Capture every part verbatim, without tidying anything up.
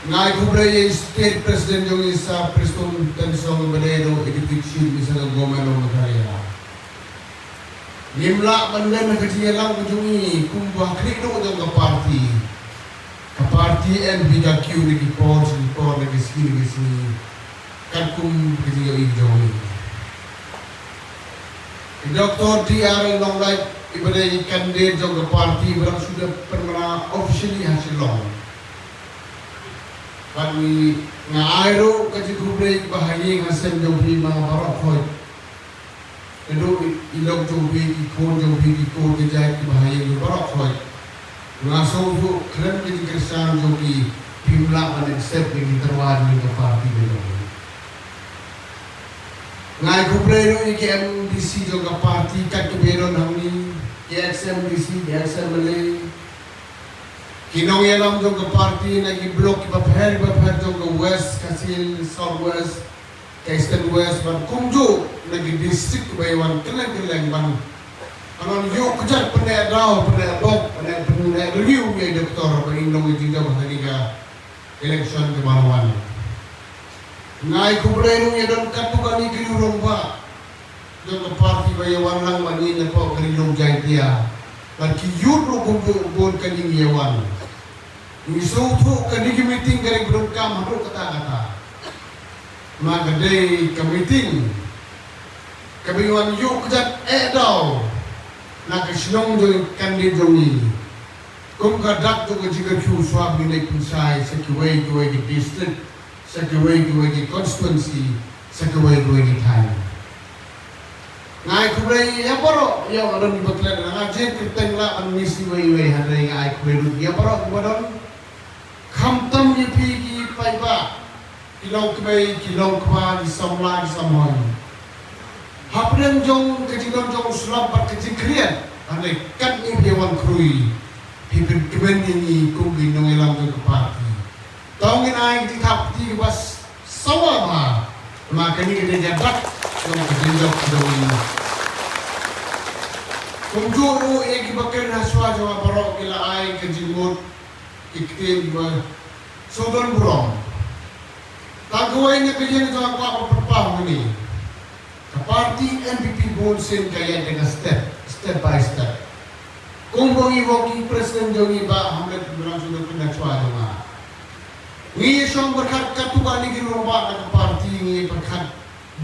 Nga ai khublei ïa i State President jong ngi, Sir Prestone Tynsong, bad ïa i Deputy Chief Minister ka Government of Meghalaya. Ngim lah ban len ha ka jingïalang ka jong ngi kumba khlieh duh jong ka party. Ka party N P P ka kiew na ki por sha ki por, na ki sngi na ki sngi, katkum ka jingïohi jong ngi. I Doctor D R Nonglait, i ba dei i candidate jong ka party, ba dang shu dep pynbna officially ha Shillong. Bad ngi, nga ai ruh ka jingkhublei ba ha ïing ha sem jong phi ma baroh khoit. Naduh i lok jong phi, ki khun jong phi, ki kur ki jait, ki ba ha ïing, ki baroh khoit. Nga sngewthuh khlem ka jingkyrshan jong ki, phim lah ban accept ïa ki tyrwa jong ka party ka jong phi. Nga ai khublei ruh ïa ki M D C jong ka party, kat kiba don hangne, ki ex M D C, ki ex M L A, ki nongïalam jong ka party na ki block kiba pher kiba pher jong ka West, ka South West, ka Eastern West, bad kumjuh na ki district kiba ïawan kylleng kylleng ban, ban ïoh kjat, pyneh daw, pyneh bok, pyneh, pyneh review ïa i Doctor ba in long i jingjop ha kane ka election kaba la wan. Nga ai khublei ruh ïa don katto katne ki rangbah jong ka party ba ïawan lang bad ngi na poh ka Ri Lum Jaiñtia, bad ki youth ruh kumjuh bun ka ïing ïawan. Ngi sngewthuh kane ka meeting ka dei ba donkam haduh katta katta. Ma ka dei ka meeting kaba ïawan ïoh kjat eh daw na ka shnong jong i candidate jong ngi. Kum ka dak jong ka jingkyrkhu shuwa ba ngin leit pynshai sha kiwei kiwei ki district, sha kiwei kiwei ki constituency, sha kiwei kiwei ki thaiñ. Nga ai khublei ïa baroh, ïa baroh kiba klet, nga jin kyrteng lah ban miss iwei iwei, hynrei nga ai khublei ruh ïa baroh kiba don. Khamtam ïa phi ki paidbah, ki longkmie, ki longkpa, ki samla, ki samhon. Hapdeng jong ka jingdon jong u slap bad ka jingkhriat, hynrei katne phi wan khrui, phi pynkmen ïa ngi kum ki nongïalam jong ka party. To ngin ai ka jingthap kti kaba sawa bha. Ma kane ka dei ka dak jong ka jingjop jong ngi. Kumjuh ruh ïa kiba kren ha shuwa jong nga baroh ki la ai ka jingmut, ki ktien kiba sngewdon burom. Tang kawei na ka liang jong nga kwah ban pynpaw hangne. Ka party N P P bun sien ka ïaid da ka step, step by step. Kumba ngi working president jong ngi Bah Hamlet Mrang Sudok pynda chwa jong nga. Ngi shong pyrkhat katto katne ki rangbah na ka party, ngi pyrkhat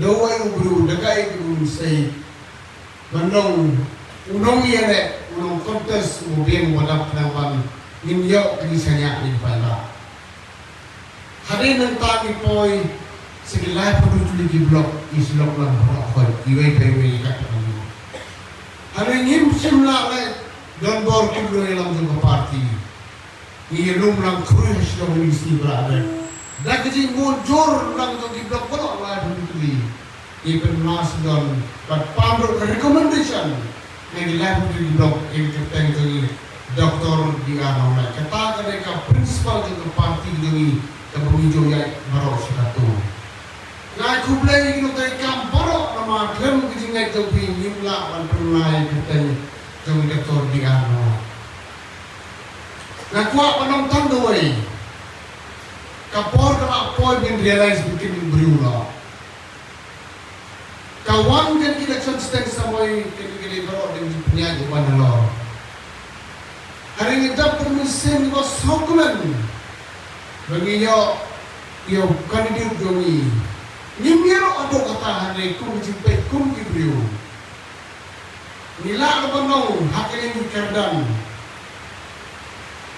da uwei u briew, da kaei ka mynsiem. Ban long u nongïaleh, u nongcontest, u biang u wadap khnang ban ngin ïoh ka jingshaniah na ki paidbah. Hadien nangta ngi poi sha ki laiphew hynriew tylli ki block, ngi shu lok lang baroh khoit, iwei pa iwei kat ka ngi. Hadien ngim shym lah leh donbor ki nongïalam jong ka party. Ngi ïalum lang khrui ha shnong ngi sngi ba la dep. Da ka jingmut jur lang jong ki block baroh laiphew hynriew tylli. Ngi pynmash don bad pan ruh ka recommendation na ki laiphew tylli ki block ïa ka kyrteng jong i Doctor D R Nonglait. Kata ka dei ka principle jong ka party jong ngi kaba ngi ju ïaid baroh shi katto. Nga ai khublei ïa ki nongtrei kam baroh namar khlem ka jingngeit jong phi ngim lah ban pynlait ïa ka kyrteng jong i Doctor D R Nonglait. Nga kwah ban ong tang kawei. Ka por ka la poi, ngin realize ba kin ym briew noh. Ka wan kane ka election sdang samoi kane ka dei baroh dang jingpynïaid uba nalor. Hynrei ngi dap ka mynsiem ba sngewkmen ba ngi ïoh ïa u candidate jong ngi. Ngim ïoh haduh katta, hynrei kum ka jingpeit kum ki briew. Ngi lah ban ong ha ka liang ki kyrdan,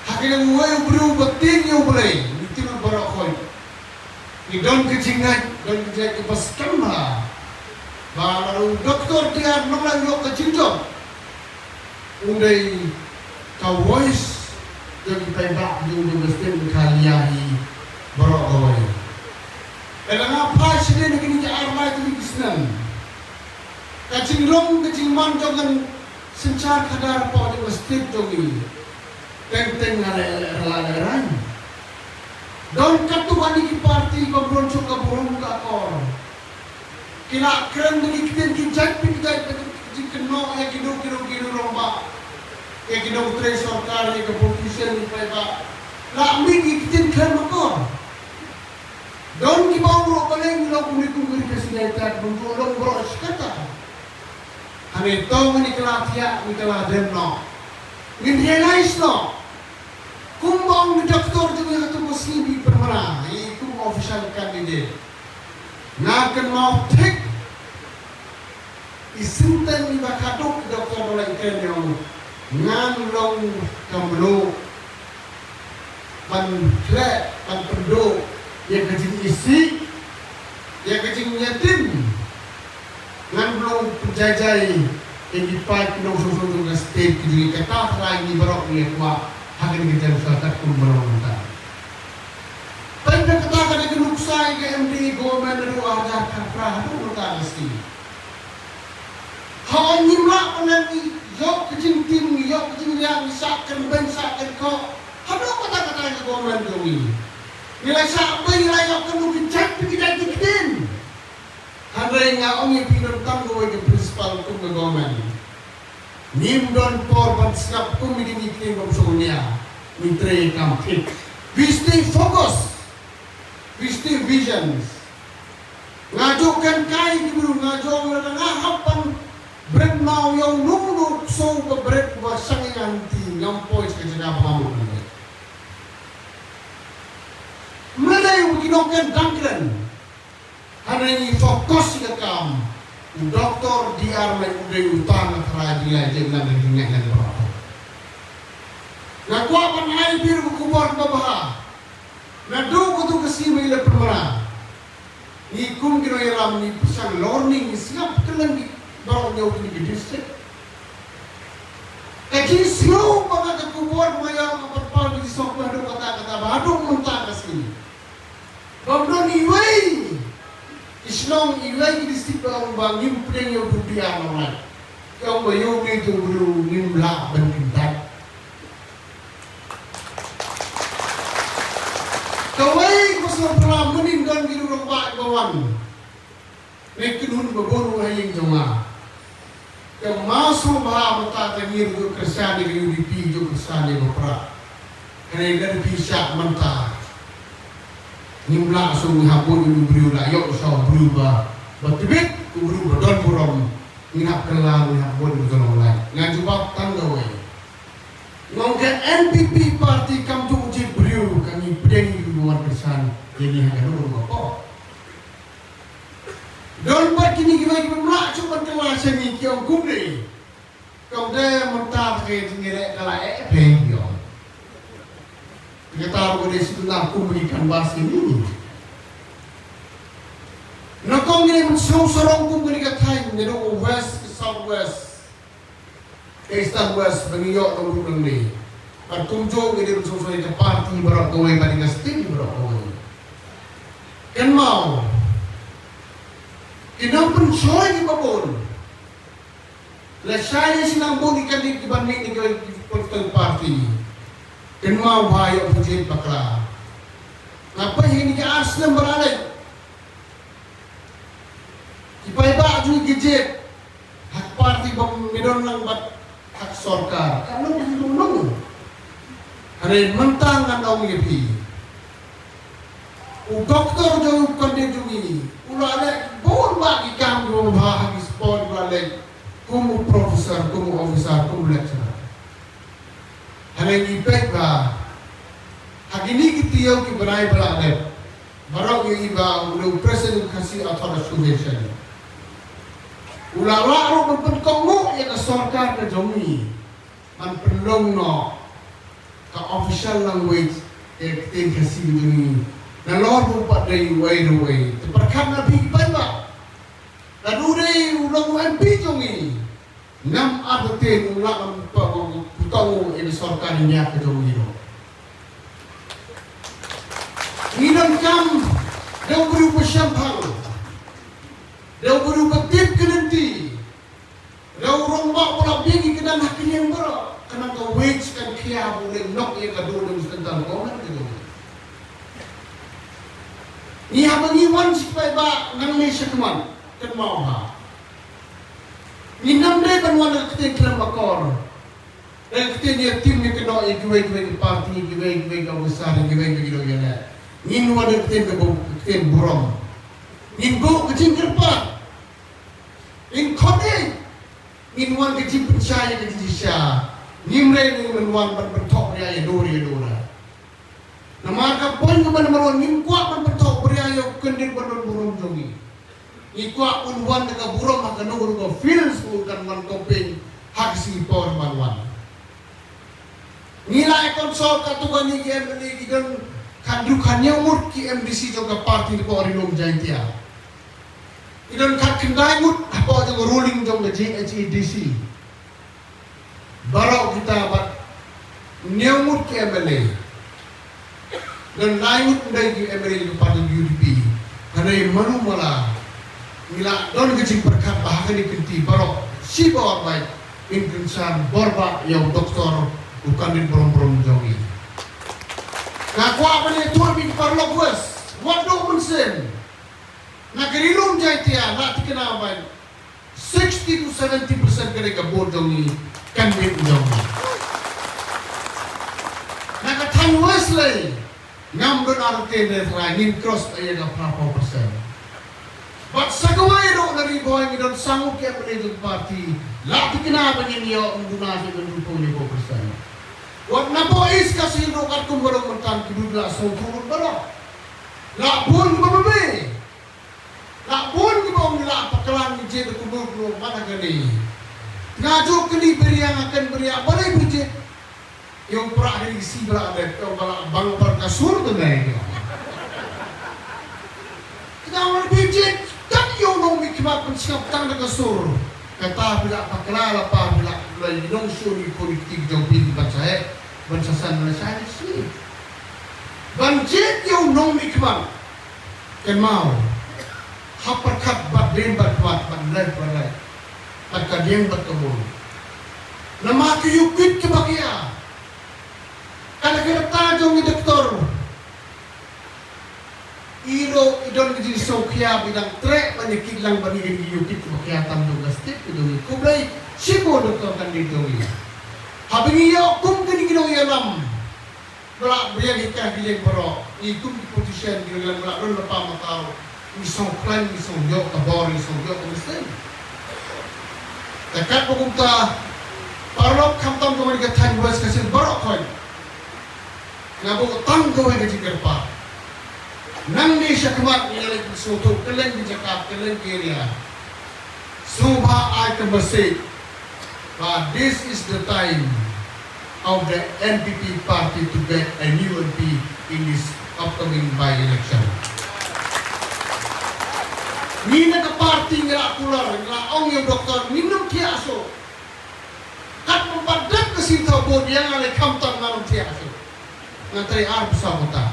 ha ka liang uwei u briew ba tieng ïa U Blei, ngi tieng baroh khoit. Ngi don ka jingngeit, don ka jingngeit kaba skhem bha ba lada u Doctor D R Nonglait u ïoh ka jingjop, un dei ka voice jong ki paidbah jong ka state Meghalaya hi baroh kawei. Lada nga phai sha kine ki ar lai tylli ki snem, ka jinglong ka jingman jong ka synshar khadar hapoh jong ka state jong ngi, teng teng nga la, la, la, la, don katto katne ki party ba bun shuh ka burom ka akor. Ki la kren da ki ktien ki jait pa ki jait, da ki jingkynnoh ïa ki duk ki duk ki duk rangbah, ïa ki nongtrei sorkar, ïa ki politician, ïa ki paidbah. La mih ki ktien khlem akor. Don kiba ong ruh balei ngi long kumne kumne ka sdang tat, bym ju long baroh shi katta. Hynrei to ngin ïa kylla thiah, ngin kylla dem noh. Ngin realize noh. Kumba ong ki doktor jong ngi ha kato ka sngi ba pynmynra, i kum official candidate. Nga kynmaw thik. I sinteng iba khadduh i doktor ba la ïakren ïa u, ngan long ka mluh ban khleh ban pynduh ïa ka jingisih, ïa ka jingïatim. Ngan long pynjaijai ïa ki paid ki nongshong shnong jong ka state ki jong ngi, kata tharai ngi baroh ngi ïa kwah ha kane ka jingshakri kum ba long mynta. Peit na kata ka dei ka nuksa ïa ka M D A government naduh ar hajar khatphra haduh mynta ka sngi. Haba ngim lah ban ïoh ka jingtim, ïoh ka jingïaid, ngi shah kynbeiñ shah kynkhoh. Haduh kata kata ka government jong ngi. Ngi la shah bei, ngi la ïoh kano ki jait, ki jait ki ktien. Hynrei nga ong ïa phi, don tang kawei ka principle kum ka government. Ngim don por ban sngap kum ïa kine ki ktien bym shym nia. Ngi trei kam thik. We stay focused. We stay visions. Nga ju kynkai ki briew, nga ju ong lada nga hap ban bret maw ïa uno uno u ksew ba bret ba shang ïa nga lynti, ngam poi sha ka jaka ba nga mut ban leit. Ym lei u ki nongkren dang kren. Hynrei ngi focus ïa ka kam. U Doktor D R Mike u dei uta nga tharai jingïaid jingïaid jingïaid jingïaid. Nga kwah ban ai phi ruh ka khubor kaba bha. Naduh kato ka sngi ba ngi la pynmynra, ngi kum ki nongïalam ngi pyrshang learning, ngi sngap kylleng ki baroh ñiew kine ki district. Ka jingsngew ba nga, ka khubor ba nga ïoh, nga pat pal ki soh ba haduh kata kata ba haduh mynta ka sngi. Bym don iwei i shnong, iwei i district ba ong ba ngim pdiang ïa u D R Mike. Ki ong ba ïa une u briew ngim lah ban kyntait. Kawei ka sngewphylla mynnin don ki rangbah ba wan ne kynhun ba bun ruh ha ïing jong nga. Ka maw sngewbha mynta ka ngi ruh ju kyrshan ïa ka U D P, ju kyrshan ïa ka Prah. Hynrei lada phi shah mynta, ngim lah shuh, ngi hap bud ïa u briew, la ïoh shuh u briew ba, ba tbit, u briew ba don burom. Ngi hap kylla, ngi hap bud ïa u John Online. Nga jubab tang kawei. Nga ong ka N P P party kam ju jied briew, ka ngi pdiang ïa u wan kyrshan ïa ngi ha kano kano ka por. Don pat kine kiwei kiba ym lah shuh ban kylla sha ngi, ki ong kumne. Ka ong de mynta ka jingïaleh ka la eh phi, ki ong. Kata ruh ka dei shu tang kum ki canvass kine. Nyngkong ngi dei ban sngewsarong kum kane ka thaiñ, naduh west, south west. Ka Eastern West ba ngi ïoh na u ruh nangne. Bad kumjuh ngi dei ban sngewsarong ïa ka party baroh kawei bad ïa ka state baroh kawei. Kynmaw, ki nongpynshoi kiba bun, lashai ne shi nang bun ki candidate kiban mih na kiwei ki political party. Kynmaw ba ïoh ka jied bakla. Nga peit ha kine ki ar snem ba la leit, ki paidbah jong ngi ki jied ha ka party ba me don lang bad ha ka sorkar. Ka long hi long long. Hynrei mynta ngan ong ïa phi, u doktor jong ngi, u candidate jong ngi, u la leh bun bah ki kam kiba bha ha ki sport, u la leh kum u professor, kum u officer, kum u lecturer. Hynrei ngi peit ba ha kine ki taïew ki bnai ba la dep, baroh ngi ïohi ba u dei u President Khasi Author Association u la lah ruh ban pynkohnguh ïa ka sorkar ka jong ngi ban pynlong noh ka official language, ka ktien Khasi ka jong ngi. Nalor ba u pat dei uwei na uwei. Te pyrkhat na phi ki paidbah, lada u dei u long u M P jong ngi, ngam artatien u lah ban pynkohnguh ïa ka sorkar India ka jong ngi ruh. Ngi donkam da u briew ba shemphang, da u briew ba tip ka lynti, da u rangbah ba la biang ïa ka dan ha ka liang baroh. Khnang ka wage kan khia, ba u leh noh ïa ka duh jong ka central government ka jong ngi. Ngi haba ngi wan sha ki paidbah nangne sha khmat, kynmaw ha, ngim dei ban wan da ka ktien khlem akor. Ka ktien ïa tim ïa kynnoh ïa kiwei kiwei ki party, kiwei kiwei ki officer, kiwei kiwei ki nongïaleh. Ngin wan da ka ktien ka bu-, ka ktien burom. Ngin buh ka jingkyrpad. Ngin khot ïa, ngin wan ka jingpynshai ïa ka jingshisha. Ngim dei ngin wan ban pynthoh ïa ïa dur ïa dur. Namar ka point kaba number one, ngim kwah ban pynthoh bria ïa u candidate ba don burom jong ngi. Ngi kwah un wan da ka burom ha kano kano ka field u kan wan campaign ha ka sngi por ban wan. Ngi la ïa consult katto katne ki M L A, ki don khatduh khathynñiew ngut ki M D C jong ka party hapoh Ri Lum Jaiñtia. Ki don khatkhyndai ngut hapoh jong ka ruling jong ka J H A D C. Baroh kita bad hynñiew ngut ki M L A. Don lai ngut ym dei ki M L A ka party U D P. Hynrei mano mala ngi la don ka jingpyrkhat ba ha kane ka kynti baroh shibor bad ngin kynsan bor ba ïa u doktor u candidate burom burom jong ngi. Nga kwah ban ïathuh ïa phi paralok West, wat duh mynsiem. Na ka Ri Lum Jaiñtia la tikna ba sixty to seventy percent ka dei ka vote jong ngi, kan dei jong ngi. Na ka thaiñ West lei ngam don ar te ne thra ngin cross ïa ka phraphew percent. Bad sa kawei ruh na Ri Bhoi ngi don sa ngut ki M L A jong ka party, la tikna ba ngin ïoh ym duna sa ka hynriewphew percent. Wat na Bhoi East Khasi Hills ruh katkum baroh mynta ki dud la sngewthuh baroh. La bun ba ba ba. La bun kiba ong ngi la pakla ngi jied da kumno kumno man ha kane. Nga jop kane bria nga kren bria balei phi jied. Ïa u pra kane ki si bra de, ïa u ba la bang bar ka sur tu ne. Kata ong phi jied kat ïa u nongmihkhmat pynsngap tang da ka sur. Kata phi la pakla la pa phi la, la ïa u nongshun ïa u khun ïa u kti jong phi ban sa heh, ban sa san ban sa heh sni. Ban jied ïa u nongmihkhmat. Kynmaw, ha pyrkhat bad dieng bad khmat, bad left bad right, bad ka dieng bad ka mul. Namar ki ïoh kit kiba khia. Ka la ka rta jong i doktor. I ruh i don ka jingsngewkhia ba i dang treh ban ïa kit lang bad ngi, ki ïoh kit kiba khia tam jong ka state ka jong ngi. Khublei shibun doktor kan dei jong ngi. Haba ngi ïoh kum kine ki nongïalam. Ba la biang ïa ka ki lieng baroh, ngi kum ki politician ki la, ba la don lypa mataw, ngi sngewkhlaiñ, ngi sngew ïoh ka bor, ngi sngew ïoh ka mynsiem. Te katba kumta, paralok khamtam kawei ka thaiñ West Khasi Hills baroh khoit. Nga buh tang kawei ka jingkyrpad. Nangne shakhmat ngi ïa leit sngewthuh kylleng ki jaka, kylleng ki area. Sngewbha ai ka message ba this is the time of the N P P party to get a new M P in this upcoming by-election. Ngi na ka party ngi la kular, ngi la ong ïa u doktor ngin ym thiah shuh. Katba pat dep ka sien thaw vote ïa nga lei khamtam ngan ym thiah shuh. Nga trei ar bsa bynta.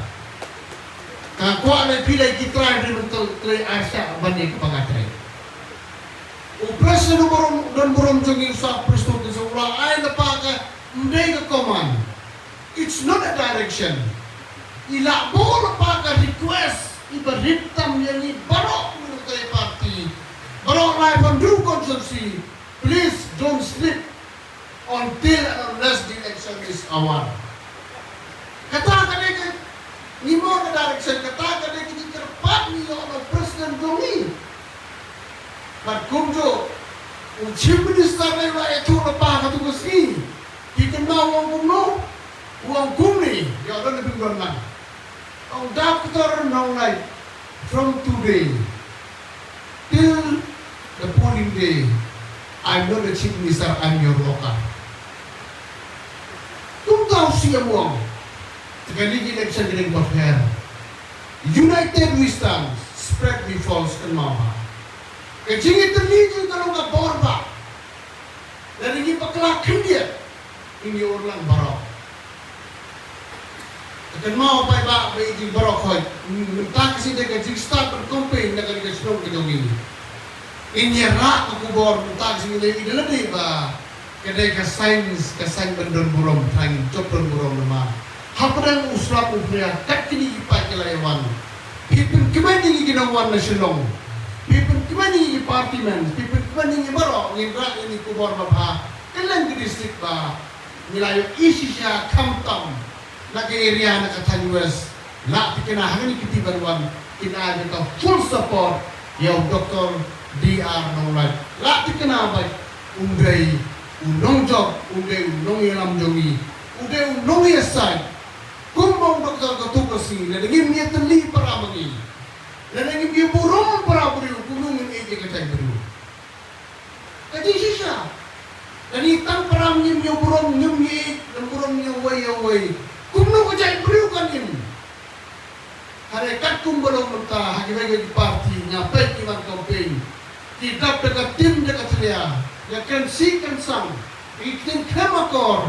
Nga kwah lei phi lei ki trai ri mynta trei ar shah ban ïa kaba nga trei. U president u burom, don burom jong ngi u Sir Prestone Tynsong u la ai lypa ka ym dei ka command. It's not a direction. I la buh lypa ka request iba rit tam ïa ngi baroh ngi nongtrei party. Baroh laiphew hynriew constituency. Please don't sleep until and unless the election is over. Kata ka dei ka, ngi mo ka direction, kata ka dei ka jingkyrpad ngi ïa u president jong ngi. Bad kumjuh u chief minister ne u la ïathuh lypa ha katu ka sngi. Phi kynmaw u ong kumno? U ong kumne, ïa u don na phi u don ngan. Ong Doctor Nonglait, from today till the polling day, I'm not the chief minister, I'm your worker. Kumta u C M u ong. Te kane ka election ka dei kaba fair. United we stand, spread we fall, kynmaw ba. Ka jingïatylli jong ka long ka bor ba. Lada ngi bakla khyndiat, ngin ïa urlong baroh. Te kynmaw paidbah ba ïa jing baroh khoit, mynta ka sngi dei ka jingstart ban campaign na kane ka shnong ka jong ngi. Ngin ïa rah ka khubor mynta ka sngi, lei da lade ba ka dei ka sign, ka sign ban don burom, tang jop don burom namar hapdeng u slap u phria kat kine ki paid ki la ïa wan. Phi pynkmen ïa ngi ki nongwan na Shillong. Phi pynkmen ïa ngi ki party man. Phi pynkmen ïa ngi baroh, ngin rah ïa ngi khubor ba bha. Kylleng ki district ba Ngi la ïohi shisha khamtam na ka area na ka thaiñ West. La thikna ha kane ka kti ban wan, kin ai ka full support ïa u Doctor D R Nonglait. La thikna ba um dei u nongjop, um dei u nongïalam jong ngi, um dei u nongïasaid. Kumba u Doctor Katu Kasi, lada ngim ïatylli para ma ngi, lada ngim ïaburom para briew, kumno ngin ïeit ïa ka jaitbynriew? Ka jingshisha. Lada ngi tang para ngim ïaburom, ngim ïeit, ngim burom ïa uwei ïa uwei, kumno ka jaitbynriew kan im? Hynrei katkum ba long mynta ha kiwei kiwei ki party nga peit ki wan campaign, ki dap da ka tim da ka thlia, ïa kren sih kren sang, ki ktien khlem akor.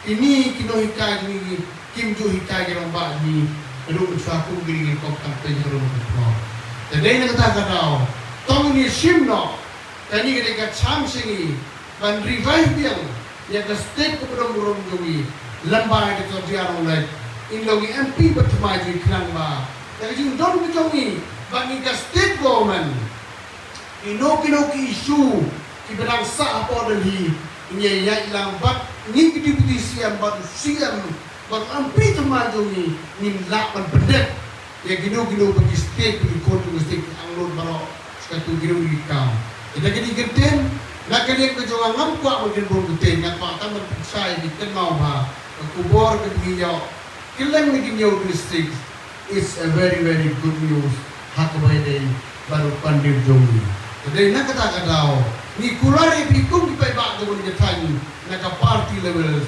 Kine ki nonghikai jong ngi kim ju hikai ki rangbah jong ngi, ka dei shuwa kum kine ki kong campaign ha ka rum ka por. Te dei na kata ka daw, to ngin ïashim noh. Kane ka dei ka chance sha ngi ban revive biang ïa ka state kaba don burom jong ngi, lem bad i Doctor D R Nonglait, in long i M P ba thymmai jong ngi khnang ba da ka jingdon ka jong ngi bad ngi ka state government, kino kino ki issue kiba dang sah hapoh Delhi, ngin ïaid lang bad ngi ki Deputy C M bad C M bad M P thymmai jong ngi, ngin lah ban pyndep ïa kino kino ba ki state, ba ki khun jong ki state ki angnud baroh. Sa katu kino kino ki kam. Ïa kane ka ktien, na ka liang ka jong nga ngam kwah ban kynbun ktien, nga kwah tang ban pynshai ïa ki kynmaw ba ka khubor kaba ngi ïoh kylleng na ki hynñiew district, it's a very, very good news ha kaba ïadei bad u pan dien jong ngi. Te dei na kata ka daw, ngi kular ïa phi kum ki paidbah jong ngi ka thaiñ na ka party level,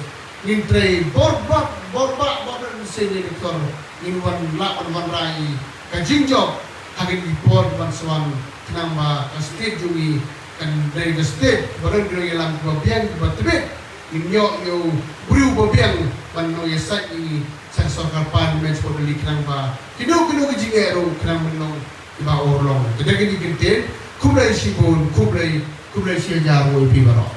ngin trei bor bak, bor bak, bor bak, ngin sngewthuh, ngin wan lah ban wanrah ïa ka jingjop ha kine ki por ban sa wan, khnang ba ka state jong ngi kan dei ka state ba don ki nongïalam kiba biang, kiba tbit. Ngin ïoh ïa u briew ba biang ban nongïasaid ïa ngi sha ka sorkar parliament hapoh Delhi, khnang ba kino kino ki jingeh ruh khnang ban long kiba urlong. Te da kine ki ktien, khublei shibun, khublei, khublei shihajar ruh ïa phi baroh.